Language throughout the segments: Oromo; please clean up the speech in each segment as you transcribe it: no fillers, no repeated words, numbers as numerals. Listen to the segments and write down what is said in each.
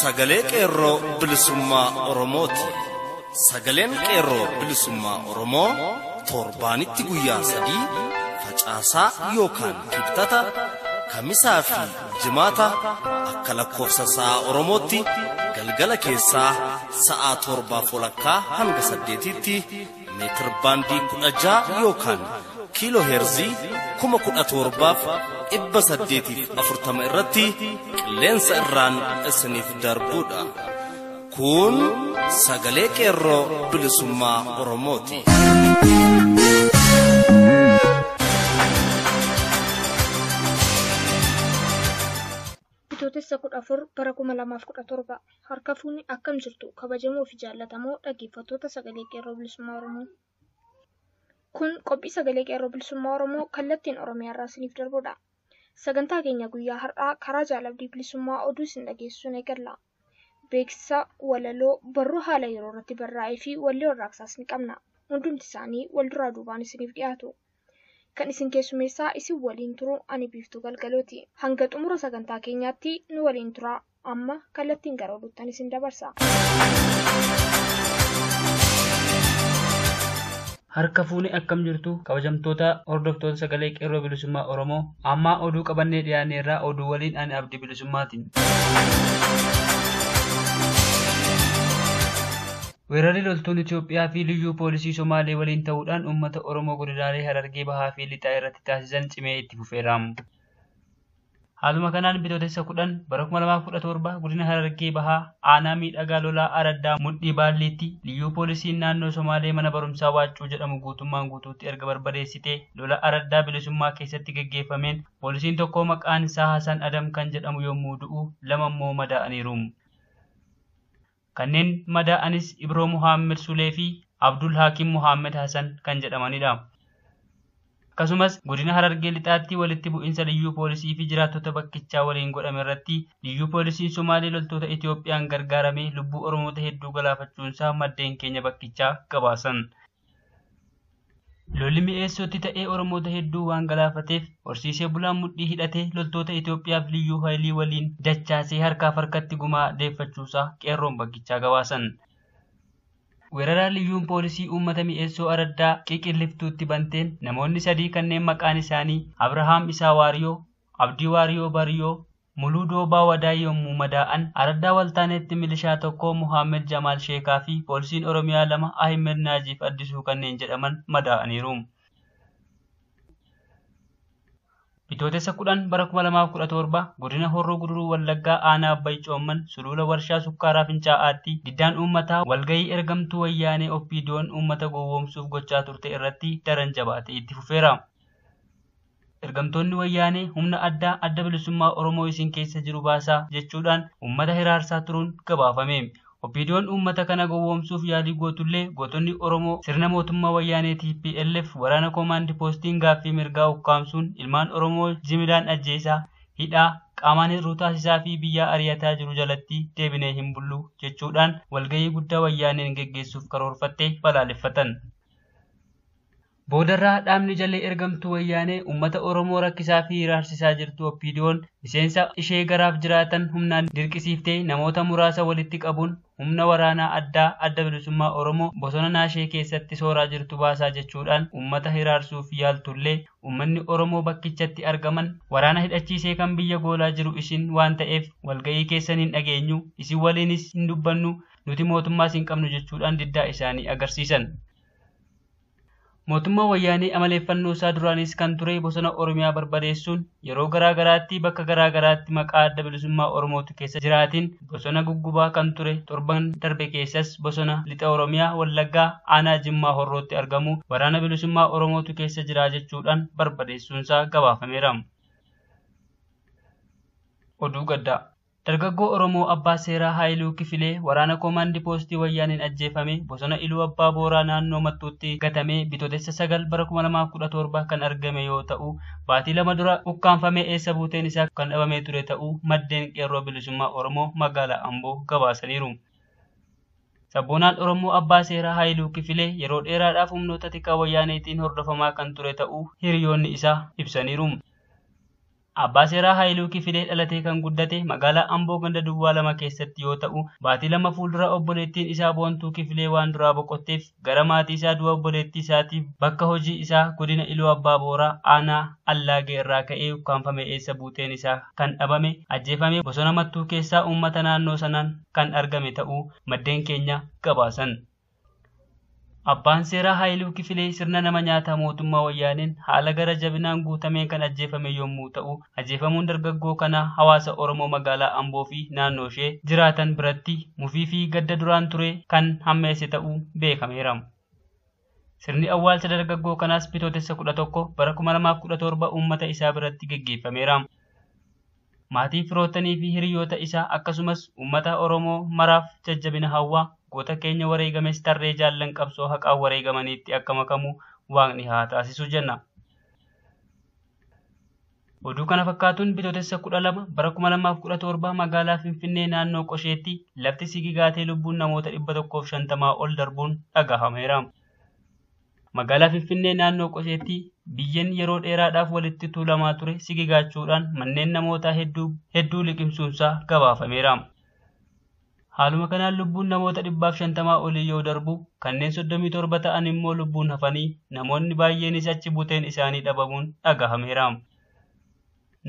Sagalee Qeerroo Bilisummaa Oromooti. Sagaleen Qeerroo Bilisummaa Oromoo torbaanitti guyyaa 3 facaasaa yookaan kibxata kamisaa fi jimaata akka lakkoofsa sa'a Oromootti galgala keessaa sa'a 7:30 hanga 8tti meetir baandii 16 yookaan kiiloo heerzii 17,840 irratti qilleensa irraan isiniif darbuudha. Kun sagalee Qeerroo Bilisummaa Oromooti. Bitootessa 14 bara 2017 harka fuunni akkam jirtu kabajamoo fi jaallatamoo dhaggeeffattoota sagalee Qeerroo Bilisummaa Oromoo. Kun qophii sagalee Qeerroo Bilisummaa Oromoo kallattiin Oromiyaa irraa isiniif darbudha. Sagantaa keenya guyyaa har'aa karaa jaalabdii bilisummaa oduu isin dhageessisuun eegalla. Beeksisa, walaloo, barruu haala yeroo irratti barraa'ee fi wallee warraaqsaas ni qabna. Hundumti isaanii wal duraa duubaan isiniif dhiyaatu. Kan isin keessummeessaa isin waliin turu ani Biiftuu Galgalooti. Hanga xumura sagantaa keenyaatti nu waliin turaa. Amma kallattiin gara oduuttan isin dabarsa. Harka fuunee akkam jirtu kabajamtoota hordoftoota sagalee Qeerroo Bilisummaa Oromoo ammaa oduu qabannee dhiyaanne irraa oduu waliin ani Abdii Bilisummaatiin. Weerarri loltuun Itoophiyaa fi liyyuu poolisii Somaalee waliin ta'uudhaan uummata Oromoo godinaalee Harargee Bahaa fi Lixaa irratti taasisan cimee itti fufeera. Haaluma kanaan bitootessa 10 bara 2017 godina Harargee Bahaa aanaa miidhagaa lolaa Araddaa Mudhii Baalliitti liyyuu poolisiin naannoo Somaalee mana barumsaa Waaccuu jedhamu guutummaan guutuutti erga barbadeessitee lola Araddaa Bilisummaa keessatti geggeeffameen poolisiin tokko maqaan isaa Hasan Adam kan jedhamu yommuu du'u, 2 immoo madaa'aniiru. Kanneen madaa'anis Ibroo Muhammad Sulee fi Abdul Hakim Muhammad Hasan kan jedhamanidha. Akkasumas godina Harargee Lixaatti walitti bu'iinsa liyyuu poolisii fi jiraattota bakkichaa waliin godhame irratti liyyuu poolisiin Somaalee loltoota Itoophiyaan gargaaramee lubbuu Oromoota hedduu galaafachuunsaa maddeen keenya bakkichaa gabaasan. Lolli mi'eessootti ta'ee Oromoota hedduu waan galaafateef horsiisee bulaan mudhii hidhatee loltoota Itoophiyaaf liyyuu haayilii waliin dachaasee harkaaf harkatti gumaa deeffachuusaa qeerroon bakkichaa gabaasan. Weeraraan liyyuun poolisii uummata mi'eessoo Araddaa Qiqilliftuutti banteen namoonni 3 kanneen maqaan isaanii Abrahaam Isaa Waariyoo, Abdii Waariyoo Bariyoo, Muluu Doobaa Wadaa yommuu madaa'an Araddaa Waltaaneetti milishaa tokko Muhammad Jamaal Sheekaa fi poolisiin Oromiyaa 2 Ahmed Naajiif Addisuu kanneen jedhaman madaa'aniiru. Bitootessa 10 bara 2017 godina Horroo Guduruu Wallaggaa aanaa Abbay Coomman sulula warshaa sukkaaraa Fincaa'aatti diddaan uummataa walgahii ergamtuu wayyaanee OPDO'n uummata gowwoomsuuf gochaa turte irratti daran jabaatee itti fufeera. Ergamtoonni wayyaanee humna addaa adda bilisummaa Oromoo isin keessa jiru baasaa jechuudhaan uummata hiraarsaa turuun gabaafame. OPDO'n uummata kana gowwoomsuuf yaalii gootullee gootonni Oromoo sirna mootummaa wayyaanee TPLF waraana koomaandi poostiin gaaffii mirgaa ukkaamsuun ilmaan Oromoo jimilaan ajjeesaa, hidhaa, qaamaan hir'uu taasisaa fi biyyaa ari'ataa jiru jalatti deebinee hin bullu jechuudhaan walgahii guddaa wayyaaneen geggeessuuf karoorfattee balaaleffatan. Boodarraa dhaabni jalee ergamtuu wayyaanee uummata Oromoo rakkisaa fi hiraarsisaa jirtu OPDO'n miseensa ishee garaaf jiraatan humnaan dirqisiiftee namoota muraasa walitti qabuun humna waraanaa addaa adda bilisummaa Oromoo bosona naashee keessatti sooraa jirtu baasaa jechuudhaan uummata hiraarsuuf yaaltullee uummanni Oromoo bakkichatti argaman waraana hidhachiisee kan biyya goolaa jiru isin waan ta'eef walga'ii keessan hin dhageenyu, isin waliinis hin dubbannu, nuti mootummaas hin qabnu jechuudhaan diddaa isaanii agarsiisan. Mootummaa wayyaanee amaleeffannoo isaa duraanis kan ture bosona Oromiyaa barbadeessuun yeroo garaa garaatti bakka garaa garaatti maqaa adda bilisummaa Oromootu keessa jiraatiin bosona guggubaa kan ture torban darbe keessas bosona lixa Oromiyaa Wallaggaa aanaa Jimmaa Horrootti argamu waraana bilisummaa Oromootu keessa jira jechuudhaan barbadeessuunsaa gabaafameera. Oduu gaddaa. Dargaggoo Oromoo Abbaa Seeraa Haayiluu Kifilee waraana koomaandii poostii wayyaaniin ajjeefame bosona Iluu Abbaa Booraa naannoo Mattuutti gatamee bitootessa 9 bara 2017 kan argame yoo ta'u, baatii 2 dura ukkaanfamee eessa buuteen isaa kan dhabamee ture ta'uu maddeen Qeerroo Bilisummaa Oromoo magaalaa Amboo gabaasaniiru. Sabboonaan Oromoo Abbaa Seeraa Haayiluu Kifilee yeroo dheeraadhaaf humnoota tikaa wayyaaneetiin hordofamaa kan ture ta'uu hiriyoonni isaa ibsaniiru. Abbaa seeraa Haayiluu Kifilee dhalatee kan guddate magaalaa Amboo ganda duwwaa 2 keessatti yoo ta'u, baatii 2 fuuldura obboleettiin isaa Boontuu Kifilee waan duraa boqotteef gara maatii isaa du'a obboleettii isaatiif bakka hojii isaa godina Iluu Abbaa Booraa aanaa Allaagee irraa ka'ee ukkaanfame eessa buuteen isaa kan dhabame ajjeefame bosona Mattuu keessaa uummata naannoo sanaan kan argame ta'uu maddeen keenya gabaasan. Abbaan seeraa Haayiluu Kifilee sirna nama nyaataa mootummaa wayyaaneen haala gara jabinaan guutameen kan ajjeefame yommuu ta'u, ajjeefamuun dargaggoo kanaa hawaasa Oromoo magaalaa Amboo fi naannoo ishee jiraatan biratti mufii fi gadda duraan ture kan hammeesse ta'uu beekameera. Sirni awwaalcha dargaggoo kanaas bitootessa 11 bara 2017 uummata isaa biratti geggeeffameera. Maatii firoottanii fi hiriyoota isaa akkasumas uummata Oromoo maraaf jajjabina hawwaa goota keenya wareegames tarree jaallan qabsoo haqaan wareegamaniitti akka makamu waaqni haa taasisu jenna. Oduu kana fakkaatuun bitootessa 12 bara 2017 magaalaa Finfinnee naannoo Qosheetti lafti sigigaatee lubbuun namoota 150 ol darbuun dhagahameera. Magaalaa Finfinnee naannoo Qosheetti biyyeen yeroo dheeraadhaaf walitti tuulamaa ture sigigaachuudhaan manneen namootaa hedduu liqimsuunsaa gabaafameera. Haaluma kanaan lubbuun namoota 150 olii yoo darbu kanneen 37 ta'an immoo lubbuun hafanii namoonni baay'eenis achi buteen isaanii dhabamuun dhagahameera.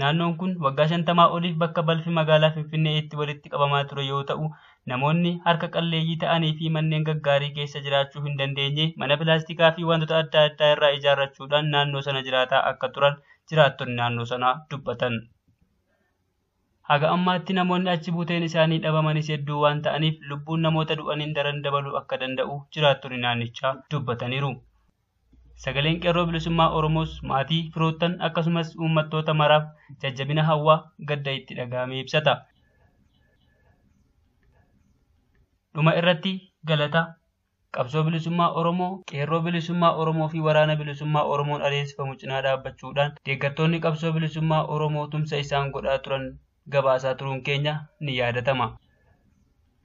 Naannoon kun waggaa 50 oliif bakka balfi magaalaa Finfinnee itti walitti qabamaa ture yoo ta'u, namoonni harka qalleeyyii ta'anii fi manneen gaggaarii keessa jiraachuu hin dandeenye mana pilaastikaa fi wantoota adda addaa irraa ijaarrachuudhaan naannoo sana jiraataa akka turan jiraattonni naannoo sanaa dubbatan. Haga ammaatti namoonni achi buteen isaanii dhabamanis hedduu waan ta'aniif lubbuun namoota du'aniin daran dabaluu akka danda'u jiraattonni naannichaa dubbataniiru. Sagaleen qeerroo bilisummaa Oromoos maatii firoottan akkasumas uummattoota maraaf jajjabina hawwaa gadda itti dhagahame ibsata. Dhuma irratti galata qabsoo bilisummaa Oromoo, qeerroo bilisummaa Oromoo fi waraana bilisummaa Oromoon adeemsifamu cinaa dhaabbachuudhaan deeggartoonni qabsoo bilisummaa Oromoo tumsa isaan godhaa turan gabaasaa turuun keenya ni yaadatama.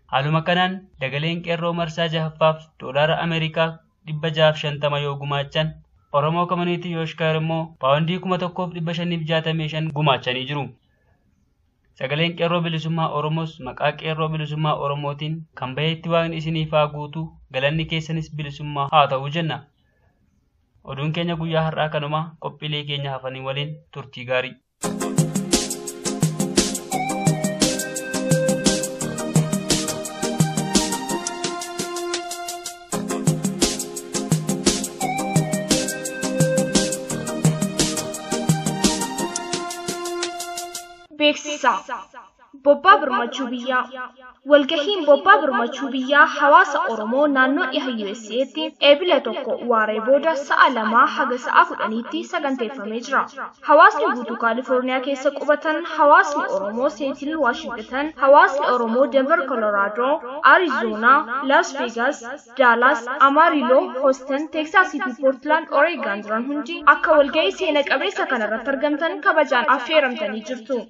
Haaluma kanaan dagaleen qeerroo marsaa jahaffaaf doolaara Ameerikaa 650 yoo gumaachan Oromoo Community Yorkshire immoo paawundii 1565 gumaachanii jiru. Sagaleen qeerroo bilisummaa Oromoos maqaa qeerroo bilisummaa Oromootiin kan baheetti waaqni isiniif haa guutu galanni keessanis bilisummaa haa ta'u jenna. Oduun keenya guyyaa har'aa kanuma qophiilee keenya hafanii waliin turtii gaarii. Beeksisa. Bobbaa birmachuu biyyaa. Walgahiin bobbaa birmachuu biyyaa hawaasa Oromoo naannoo dhiha USA'tti eebila 1 waaree booda sa'a 2 haga sa'a 10tti saganteeffamee jira. Hawaasni guutuu Kaalifoorniyaa keessa qubatan, hawaasni Oromoo Seattle, Washington, hawaasni Oromoo Denver, Colorado, Arizona, Las Vegas, Dallas, Amarillo, Houston, Texas fi Portland, Oregon jiran hundi akka walgahii seena qabeessa kanarratti argamtan kabajaan affeeramtanii jirtu.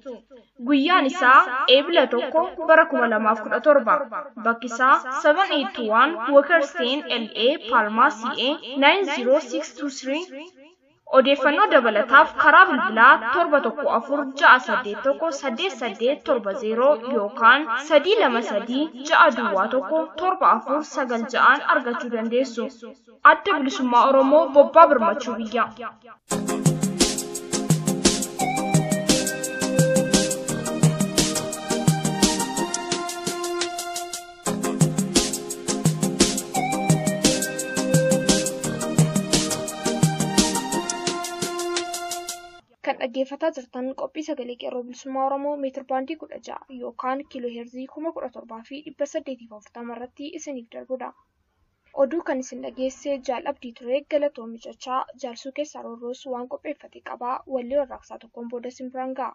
Guyyaan isaa eebila 1 bara 2017. Bakki isaa 781 Walkerstein LA Palma CA 90623. Odeeffannoo dabalataaf karaa bilbilaa 714 681 8870 yookaan 323 601 7496 argachuu dandeessu. Adda Bilisummaa Oromoo Bobbaa Birmachuu Biyyaa. Kan dhaggeeffataa jirtan qophii sagalee qeerroo bilisummaa Oromoo meetir baandii 16 yookaan kiiloo heerzii 17,840 irratti isiniif darbudha. Oduu kan isin dhageesse Jaal Abdii Turee galatoomii jechaa jaalsuu keessaa roorroos waan qopheeffate qabaa wallee warraaqsaa tokkoon booda isin biraan ga'a.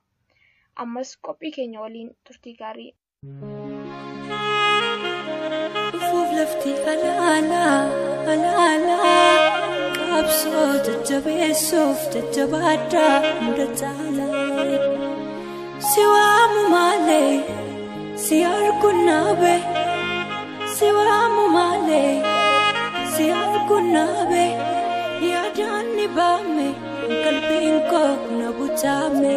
Ammas qophii keenya waliin turtii gaarii. Dhufuuf lafti alaalaa alaalaa qabsoo jajjabeessuuf jajjabaadhaa hunda caalaa. Si waamu malee si arguun naabe si waamu malee si arguun naabe yaadaan ni baame qalbiin koo na butaame.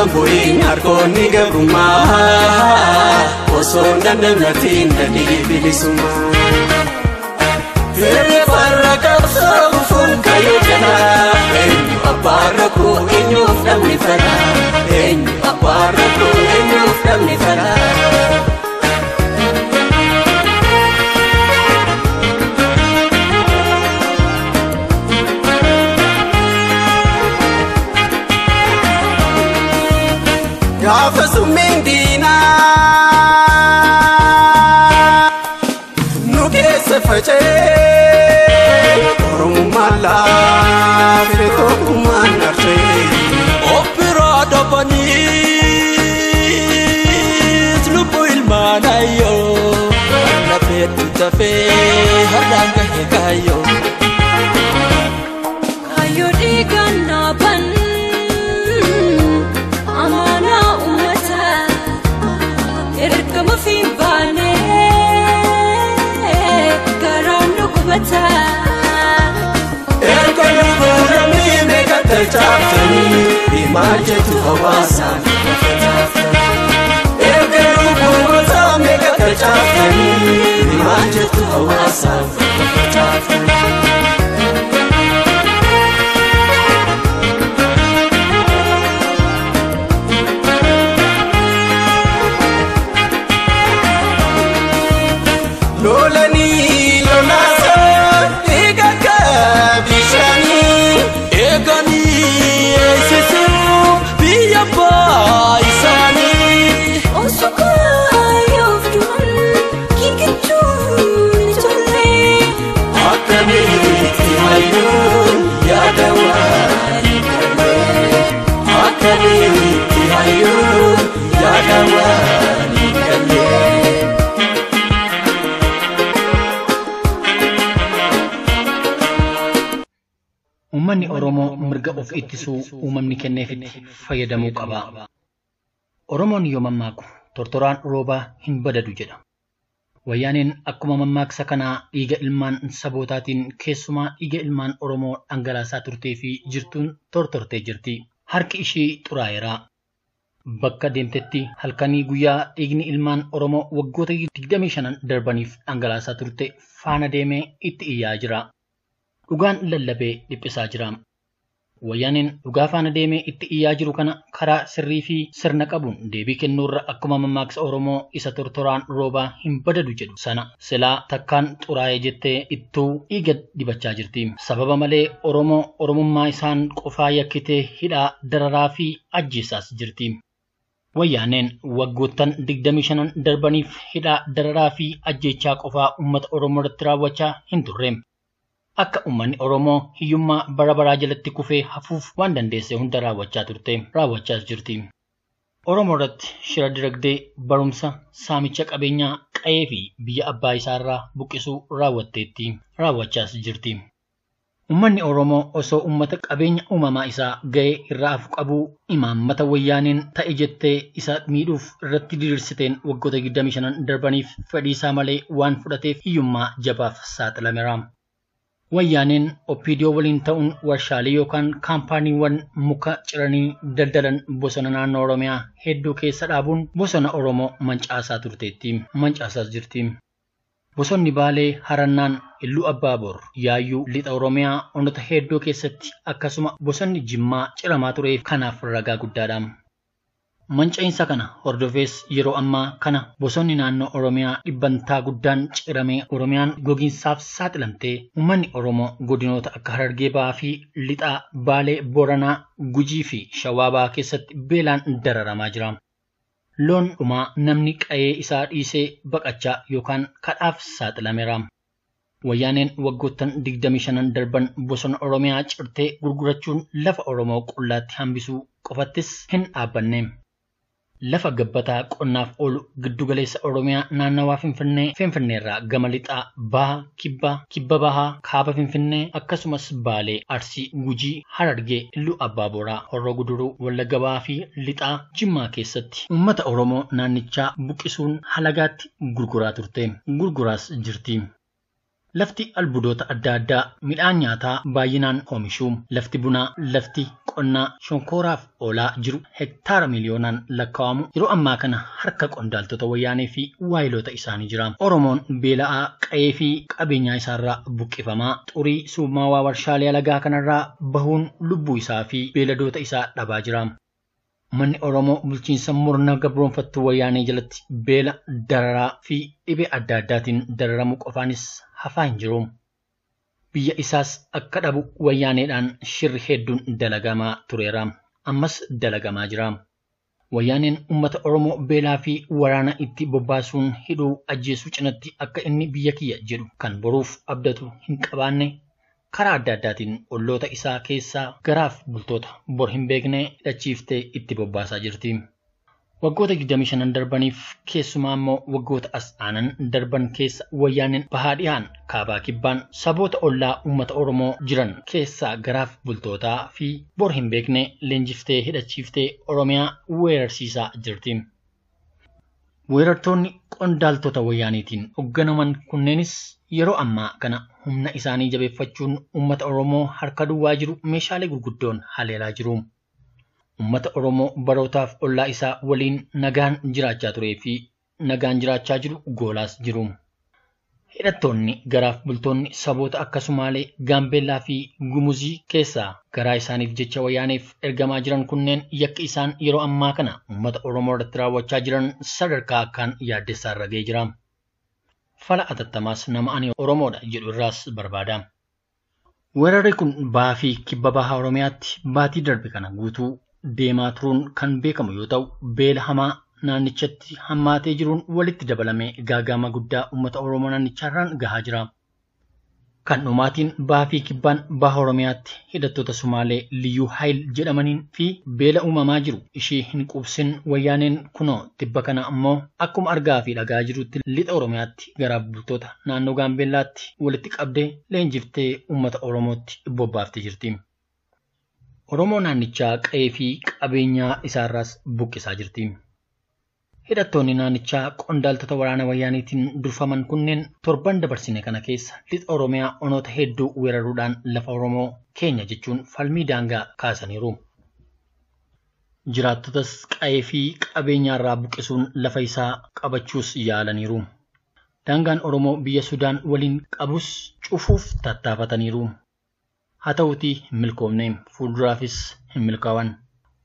Nurraan bu'iin harkoonni gabrummaa osoo hin dandamatiin nadhii bilisummaa. Firri farra qabsoo kufuun kayyoo jalaa eenyu abbaa rakkoo eenyuuf dhabni falaa eenyu abbaa rakkoo eenyuuf dhabni falaa. Gaafa summiin diinaa nu keessa faca'ee Oromummaan laafee tokkummaan dharree. Obbiraa dhabaniis lubbuu ilmaan ayyoo lafeetti tafee har'aan gahe kaayyoo. Kaayyoo dhiigaan naaban amaanaa uummataa ergama fi baanee garaan nu gubataa. Erga lubbuu meeqa galchaaftanii maal jettu hawaasaaf Erga lubbuu meeqa galchaaftanii maal jettu hawaasaaf. Lolanii lolaasaan dhiiga akka bishaanii. Eeganii eegsisuu biyya abbaa isaanii. Osoo kaayyoof du'an kiikichuun ni tolle. Akkamitti hayyuun yaada waan galee. Akkamitti hayyuun yaada waan galee. Uummanni Oromoo mirga of ittisuu uumamni kenneefitti fayyadamuu qaba. Oromoon yoo mammaaku tortoraan roobaa hin badadu jedha. Wayyaaneen akkuma mammaaksa kanaa dhiiga ilmaan sabootaatiin keessumaa dhiiga ilmaan Oromoo dhangalaasaa turtee fi jirtuun tortortee jirti. Harki ishii xuraa'eera. Bakka deemtetti halkanii guyyaa dhiigni ilmaan Oromoo waggoota 25 darbaniif dhangalaasaa turte faana deemee itti iyyaa jira. Dhugaan lallabee dhiphisaa jira. Wayyaaneen dhugaa faana deemee itti iyyaa jiru kana karaa sirrii fi sirna qabuun deebii kennuurra akkuma mammaaksa Oromoo isa tortoraan roobaa hin badadu jedhu sana silaa takkaan xuraa'ee jettee ittuu dhiiga dibachaa jirti. Sababa malee Oromoo Oromummaa isaan qofaa yakkitee hidhaa dararaa fi ajjeesaas jirti. Wayyaaneen waggoottan 25 darbaniif hidhaa dararaa fi ajjeechaa qofaa uummata Oromoo irratti raawwachaa hin turre. Akka uummanni Oromoo hiyyummaa bara baraa jalatti kufee hafuuf waan dandeesse hunda raawwachaa turte raawwachaas jirti. Oromoo irratti shira dinagdee barumsa saamicha qabeenyaa qa'ee fi biyya abbaa isaarraa buqqisuu raawwatteetti raawwachaas jirti. Uummanni Oromoo osoo uummata qabeenya uumamaa isaa ga'ee irraa hafu qabuu imaammata wayyaaneen ta'e jettee isa miidhuuf irratti diriirsiteen waggoota 25 darbaniif fedhii isaa malee waan fudhateef hiyyummaa jabaaf saaxilameera. Wayyaaneen OPDO waliin ta'uun warshaalee yookaan kaampaaniiwwan muka ciranii daldalan bosona naannoo Oromiyaa hedduu keessa dhaabuun bosona Oromoo mancaasaa turteetti. Mancaasaas jirti. Bosonni Baalee, Harannaan, Illuu Abbaaboor, Yaayyuu, Lixa Oromiyaa onoota hedduu keessatti akkasuma bosonni Jimmaa ciramaa tureef kanaaf ragaa guddaadha. Manca'iinsa kana hordofees yeroo ammaa kana bosonni naannoo Oromiyaa dhibbantaa guddaan ciramee Oromiyaan gogiinsaaf saaxilamtee uummanni Oromoo godinoota akka Harargee Bahaa fi Lixaa, Baalee, Booranaa, Gujii fi Shawaa Bahaa keessatti beelaan dararamaa jira. Loon dhumaa namni qa'ee isaa dhiisee baqachaa yookaan kadhaaf saaxilameera. Wayyaaneen waggoottan 25 darban bosona Oromiyaa cirtee gurgurachuun lafa Oromoo qullaatti hambisuu qofattis hin dhaabbanne. Lafa gabbataa qonnaaf oolu giddugaleessa Oromiyaa naannawaa Finfinnee, Finfinneerraa gama lixaa, baha, kibba, kibba bahaa, kaaba Finfinnee akkasumas Baalee, Arsii, Gujii, Harargee, Illuu Abbaa Booraa, Horroo Guduruu, Wallagga Bahaa fi Lixaa Jimmaa keessatti uummata Oromoo naannichaa buqqisuun halagaatti gurguraa turte. Gurguraas jirti. Lafti albuudota adda addaa midhaan nyaataa baay'inaan oomishu. Lafti bunaa, lafti qonnaa shonkooraaf oolaa jiru hektaara miliyoonaan lakkaa'amu yeroo ammaa kana harka qondaaltota wayyaanee fi waayiloota isaanii jira. Oromoon beela'aa qa'ee fi qabeenyaa isaarraa buqqifamaa xurii summaawaa warshaalee alagaa kanarraa bahuun lubbuu isaa fi beeladoota isaa dhabaa jira. Uummanni Oromoo bulchiinsa murna gabroonfattuu wayyaanee jalatti beela, dararaa fi dhibee adda addaatiin dararamuu qofaanis hafaa hin jiru. Biyya isaas akka dhabu wayyaaneedhaan shirri hedduun dalagamaa tureera. Ammas dalagamaa jira. Wayyaaneen uummata Oromoo beelaa fi waraana itti bobbaasuun hidhuu ajjeesuu cinatti akka inni biyya kiyya jedhu kan boruuf abdatu hin qabaanne karaa adda addaatiin olloota isaa keessaa garaaf bultoota bor hin beekne hidhachiiftee itti bobbaasaa jirti. Waggoota 25 darbaniif keessumaa immoo waggoota as aanan darban keessa wayyaaneen bahaa dhihaan kaabaa kibbaan saboota ollaa uummata Oromoo jiran keessaa garaaf bultootaa fi bor hin beekne leenjiftee hidhachiiftee Oromiyaa weerarsiisaa jirti. Weerartoonni qondaaltota wayyaaniitiin hoogganaman kunneenis yeroo ammaa kana humna isaanii jabeeffachuun uummata Oromoo harka duwwaa jiru meeshaalee gurguddoon haleelaa jiru. Uummata Oromoo barootaaf ollaa isaa waliin nagaan jiraachaa turee fi nagaan jiraachaa jiru goolaas jiru. Hidhattoonni garaaf bultoonni saboota akka Sumaalee, Gaambeellaa fi Gumuzii keessaa garaa isaaniif jecha wayyaaneef ergamaa jiran kunneen yakki isaan yeroo ammaa kana uummata Oromoo irratti raawwachaa jiran sadarkaa akkaan yaaddessaa irra ga'ee jira. Fala atattamaas nama ani Oromoodha jedhu irraas barbaada. Weerarri kun bahaa fi kibba bahaa Oromiyaatti baatii darbe kana guutuu deemaa turuun kan beekamu yoo ta'u, beela hamaa naannichatti hammaatee jiruun walitti dabalamee gaaga'ama guddaa uummata Oromoo naannichaarraan gahaa jira. Kan dhumaatiin bahaa fi kibbaan baha Oromiyaatti hidhattoota Sumaalee Liyyuu Haayil jedhamaniin fi beela uumamaa jiru ishee hin quubsin wayyaaneen kunoo tibba kana ammoo akkuma argaa fi dhagaa jirutti lixa Oromiyaatti garaaf bultoota naannoo Gaambeellaatti walitti qabdee leenjiftee uummata Oromootti bobbaaftee jirti. Oromoo naannichaa qa'ee fi qabeenyaa isaarraas buqqisaa jirti. Hidhattoonni naannichaa qondaaltota waraana wayyaaniitiin durfaman kunneen torban dabarsine kana keessa lixa Oromiyaa onoota hedduu weeraruudhaan lafa Oromoo keenya jechuun falmii daangaa kaasaniiru. Jiraattotas qa'ee fi qabeenyaarraa buqqisuun lafa isaa qabachuus yaalaniiru. Daangaan Oromoo biyya Sudaan waliin qabus cufuuf tattaafataniiru. Haa ta'uutii hin milkoomne, fuulduraafis hin milkaa'an.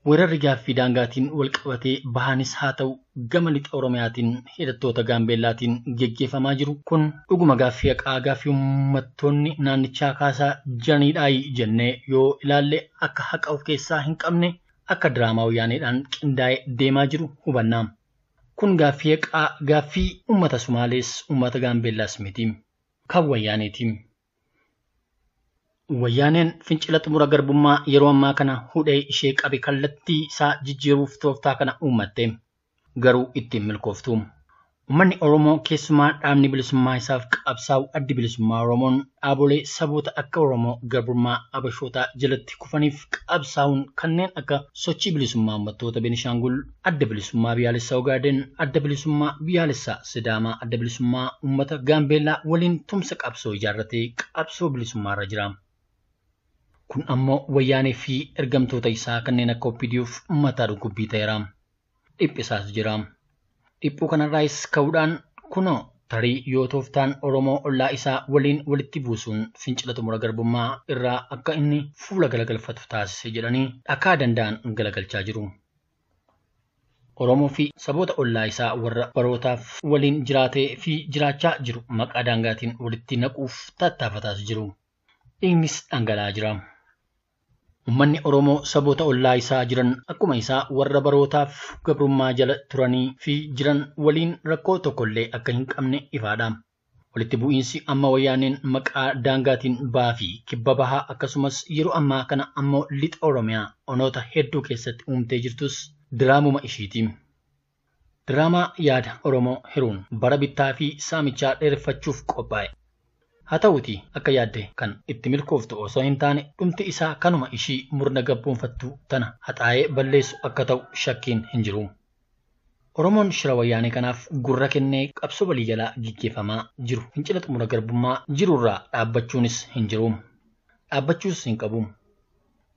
Weerarri gaaffii daangaatiin wal qabatee bahaanis haa ta'u gama lixa Oromiyaatiin hidhattoota Gaambeellaatiin geggeeffamaa jiru kun dhuguma gaaffii haqaa gaaffii uummattoonni naannichaa kaasaa jiranidhaayi jennee yoo ilaalle akka haqa of keessaa hin qabne akka diraamaa wayyaaneedhaan qindaa'ee deemaa jiru hubanna. Kun gaaffii haqaa gaaffii uummata Sumaalees uummata Gaambeellaas miti. Kan wayyaaneeti. Wayyaaneen fincila xumura garbummaa yeroo ammaa kana hudhee ishee qabe kallattii isaa jijjiiruuf tooftaa kana uummatte. Garuu ittiin milkooftu. Uummanni Oromoo keessumaa dhaabni bilisummaa isaaf qabsaa'u addi bilisummaa Oromoon dhaabolee saboota akka Oromoo garbummaa Abashootaa jalatti kufaniif qabsaa'uun kanneen akka sochii bilisummaa uummattoota Beenishaangul, adda bilisummaa biyyaalessaa Ogaaden, adda bilisummaa biyyaalessaa Sidaamaa, adda bilisummaa uummata Gaambeellaa waliin tumsa qabsoo ijaarratee qabsoo bilisummaarra jira. Kun ammoo wayyaanee fi ergamtoota isaa kanneen akka OPDOf mataa dhukkubbii ta'eera. Dhiphisaas jira. Dhiphuu kanarraayis ka'uudhaan kunoo tarii yoo tooftaan Oromoo ollaa isaa waliin walitti buusuun fincila xumura garbummaa irraa akka inni fuula galagalfatu taasise jedhanii dhakaa danda'an galagalchaa jiru. Oromoo fi saboota ollaa isaa warra barootaaf waliin jiraatee fi jiraachaa jiru maqaa daangaatiin walitti naquuf tattaafataas jiru. Dhiignis dhangala'aa jira. Uummanni Oromoo saboota ollaa isaa jiran akkuma isaa warra barootaaf gabrummaa jala turanii fi jiran waliin rakkoo tokkollee akka hin qabne ifaadha. Walitti bu'iinsi amma wayyaaneen maqaa daangaatiin bahaa fi kibba bahaa akkasumas yeroo ammaa kana ammoo lixa Oromiyaa onoota hedduu keessatti uumtee jirtus diraamuma ishiiti. Diraamaa yaada Oromoo hiruun bara bittaa fi saamichaa dheereffachuuf qophaa'e. Haa ta'uutii akka yaadde kan itti milkooftu osoo hin taane dhumti isaa kanuma ishii murna gabboonfattu tana haxaa'ee balleessu akka ta'u shakkiin hin jiru. Oromoon shira wayyaanee kanaaf gurra kennee qabsoo waliigalaa gaggeeffamaa jiru fincila xumura garbummaa jirurraa dhaabbachuunis hin jiru. Dhaabbachuus hin qabu.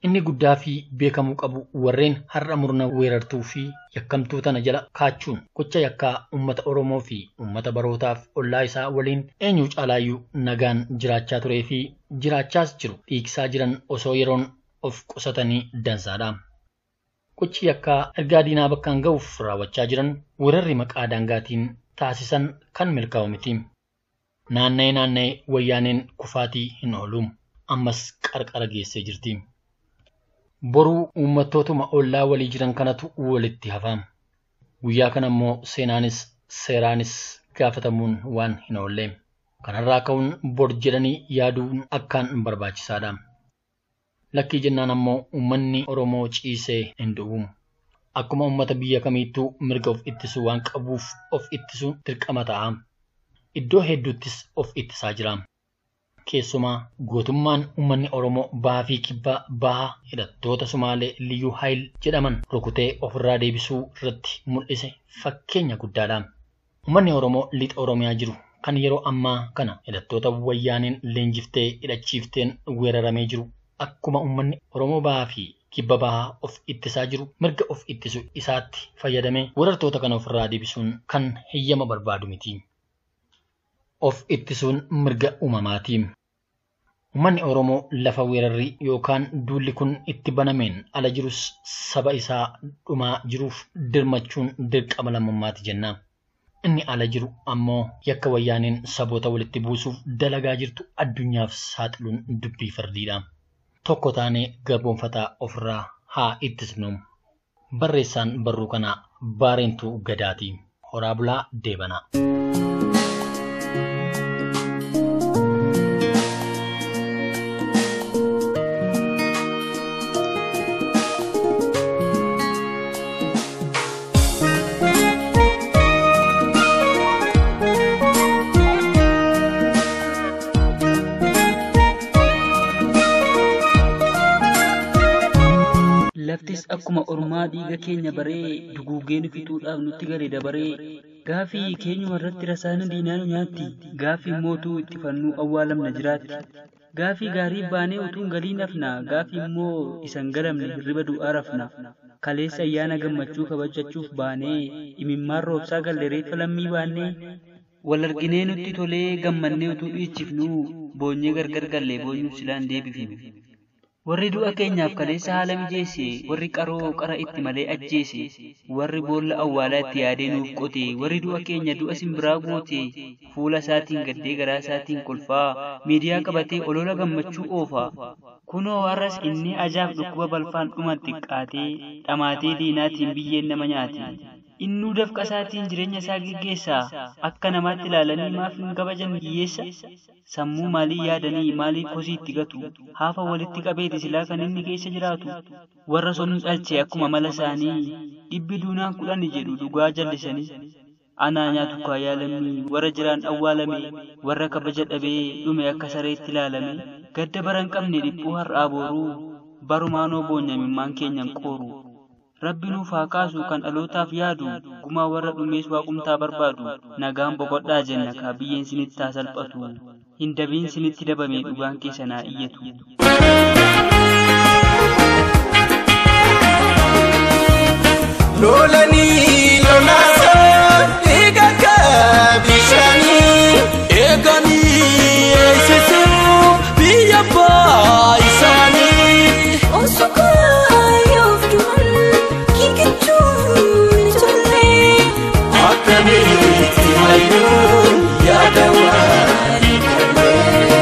Inni guddaa fi beekamuu qabu warreen har'a murna weerartuu fi yakkamtuu tana jala kaachuun gocha yakkaa uummata Oromoo fi uummata barootaaf ollaa isaa waliin eenyu caalaayyuu nagaan jiraachaa turee fi jiraachaas jiru dhiigsaa jiran osoo yeroon of qusatanii dansaadha. Gochi yakkaa ergaa diinaa bakkaan ga'uuf raawwachaa jiran weerarri maqaa daangaatiin taasisan kan milkaa'u miti. Naanna'ee naanna'ee wayyaaneen kufaatii hin oolu. Ammas qarqara geessee jirti. Boruu uummattootuma ollaa walii jiran kanatu walitti hafa. Guyyaa kana immoo seenaanis seeraanis gaafatamuun waan hin oolle. Kanarraa ka'uun bor jedhanii yaaduun akkaan barbaachisaadha. Lakkii jennaan ammoo uummanni Oromoo ciisee hin du'u. Akkuma uummata biyya kamiittuu mirga of ittisuu waan qabuuf of ittisuun dirqama ta'a. Iddoo hedduuttis of ittisaa jira. Keessumaa gootummaan uummanni Oromoo bahaa fi kibbaa bahaa hidhattoota Sumaalee Liyyuu Haayil jedhaman rukutee ofirraa deebisuu irratti mul'ise fakkeenya guddaadha. Uummanni Oromoo lixa Oromiyaa jiru kan yeroo ammaa kana hidhattoota wayyaaneen leenjiftee hidhachiifteen weeraramee jiru akkuma uummanni Oromoo bahaa fi kibba bahaa of ittisaa jiru mirga of ittisu isaatti fayyadamee weerartoota kana ofirraa deebisuun kan heyyama barbaadu miti. Of ittisuun mirga uumamaati. Uummanni Oromoo lafa weerarri yookaan duulli kun itti banameen ala jirus saba isaa dhumaa jiruuf dirmachuun dirqama lammummaati jenna. Inni ala jiru ammoo yakka wayyaaneen saboota walitti buusuuf dalagaa jirtu addunyaaf saaxiluun dubbii fardiidha. Tokko taanee garboonfataa ofirraa haa ittisnu. Barreessaan barruu kanaa Baareentuu Gadaati. Horaa bulaa deebanaa. Laftis akkuma ormaa dhiiga keenya baree duguugee nu fixuudhaaf nutti gale dabaree gaafii keenyuma irratti rasaana diinaa nu nyaatti gaafii mootuu itti fannuu awwaalamna jiraatti gaafii gaarii baanee utuu hin galiin hafna gaafii immoo isan galamne hirriba du'aa rafna kaleessa ayyaana gammachuu kabajachuuf baanee imimmaan roobsaa galle reeffa lammii baannee wal arginee nutti tolee gammannee utuu dhiichifnu boonyee gargar gallee boonyuuf silaan deebifnu. Warri du'a keenyaaf kaleessa haala mijeesse, warri qaroo qara itti malee ajjeese, warri boolla awwaalaa itti yaadee nuuf qote, warri du'a keenya du'a simbiraa goote, fuula isaatiin gaddee garaa isaatiin kolfaa, miidiyaa qabatee olola gammachuu oofa. Kunoo har'as inni ajaaf dhukkuba balfaan dhuman xiqqaatee, dhamaatee diinaatiin biyyeen nama nyaate. Innuu dafqa isaatiin jireenya isaa geggeessa. Akka namaatti ilaalanii maaf hin kabajan hiyyeessa? Sammuu maalii yaadanii maaliif kosii itti gatu? Haafa walitti qabeeti silaa kan inni keessa jiraatu. Warra sonuu dhalche akkuma mala isaanii dhibbi duunaan kudhani jedhu dhugaa jallisanii. Anaa nyaatu kaayaa lammii warra jiraan awwaalame warra kabaja dhabee dhume akka sareetti ilaalame gadda bara hin qabne dhiphuu har'aa booruu barumaanoo boonyamimmaan keenyan qooru. Rabbi nuuf haa kaasu kan dhalootaaf yaadu gumaa warra dhumees waaqumtaa barbaadu nagaan boqodhaa jenna kaa biyyeen sinitti haa salphatu hin dabiin sinitti dabame dhugaan keessa naa iyyatu. Lolanii lolaasaa dhiiga bishaanii Eeganii eegsisuu biyya abbaa isaanii. Osoo du'an kikichuun tollee. Akkamitti hayyuun yaada walii galee.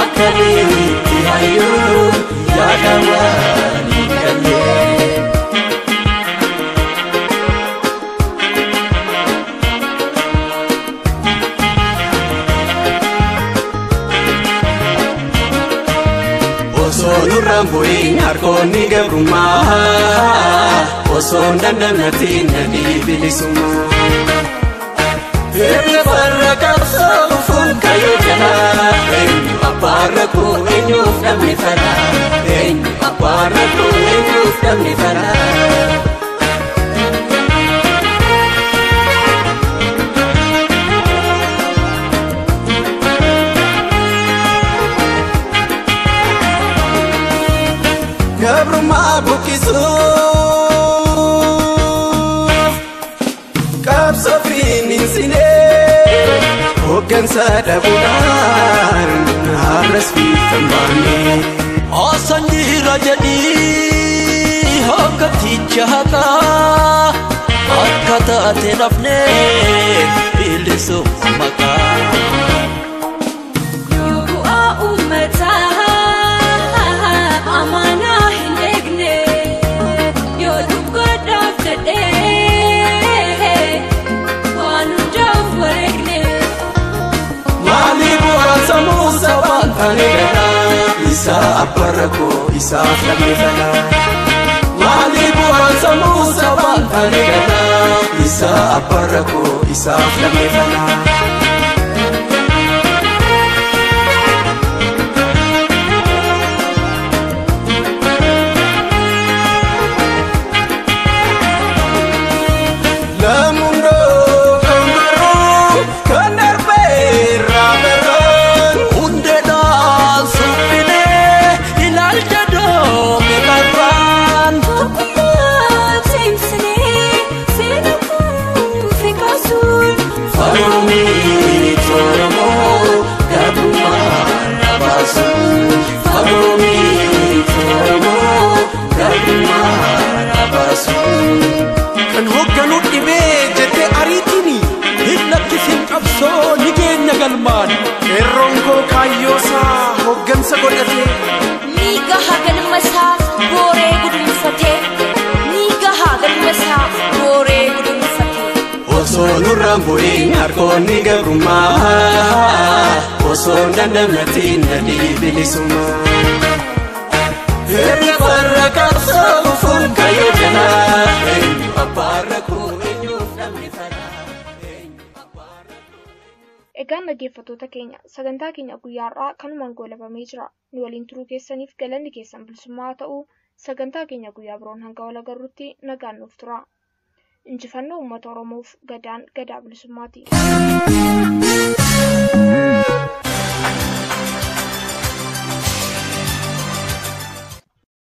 Akkamitti hayyuun yaada walii galee. Osoo nurraan bu'iin harkoonni gabrummaa osoo hin dandamatiin nadii bilisummaa. Hirri farra qabsoo dhufuun kayyoo jalaa eenyu abbaan rakkoo eenyuuf dhabne falaa eenyu abbaan rakkoo eenyuuf dhabne falaa. hambisuuf qabsoo finiinsinee hooggansa dhabuudhaan har'as fiixaan baane. Osoo dhiira jedhii hoogganticha haqaa akka taate nafnee bilisuuf maqaa. Yoo bu'aa uummataa amaanaa hin eegne, yoo dhugaadhaaf jedhee waan hundaaf wareegne. Maali bu'aan sammuu sabaan taane ganaa isaa abbaa rakkoo isaaf dhabne falaa. Maali bu'aan sammuu sabaan taane ganaa isaa abbaa rakkoo isaaf dhabne falaa. Lamundoo kan baruu kan darbee raabaraan. Hundeedhaan suphinee ilaalcha doome qarraan. Tokkummaa cimsinee seena kuufee kaasuun. Fagoomii toramoo garbummaa rabaasu. Fagoomii toramoo garbummaa rabaasu. Kan hoogganuu dhibee jettee ariitiin Hin lakkisin qabsoo ni geenya galmaan. Qeerroon koo kaayyoosaa hooggansa godhatee Ni gaha galmasaa booree gudunfatee. Ni gaha galmasaa booree gudunfatee. Osoo nurraan bu'iin harkoonni gabrummaa osoo dandamatiin nadii bilisummaa. Herra farra qabsoo dhufuun kayyoo jalaa eenyu abbaa rakkoo eenyuuf dhabne falaa. Egaan dhaggeeffattoota keenya sagantaa keenya guyyaa har'aa kanumaan goolabamee jira. Nu waliin turuu keessaniif galanni keessan bilisummaa haa ta'u. Sagantaa keenya guyyaa biroon hanga wal agarrutti nagaan nuuf tura. Injifannoo uummata Oromoof gadaan gadaa bilisummaati.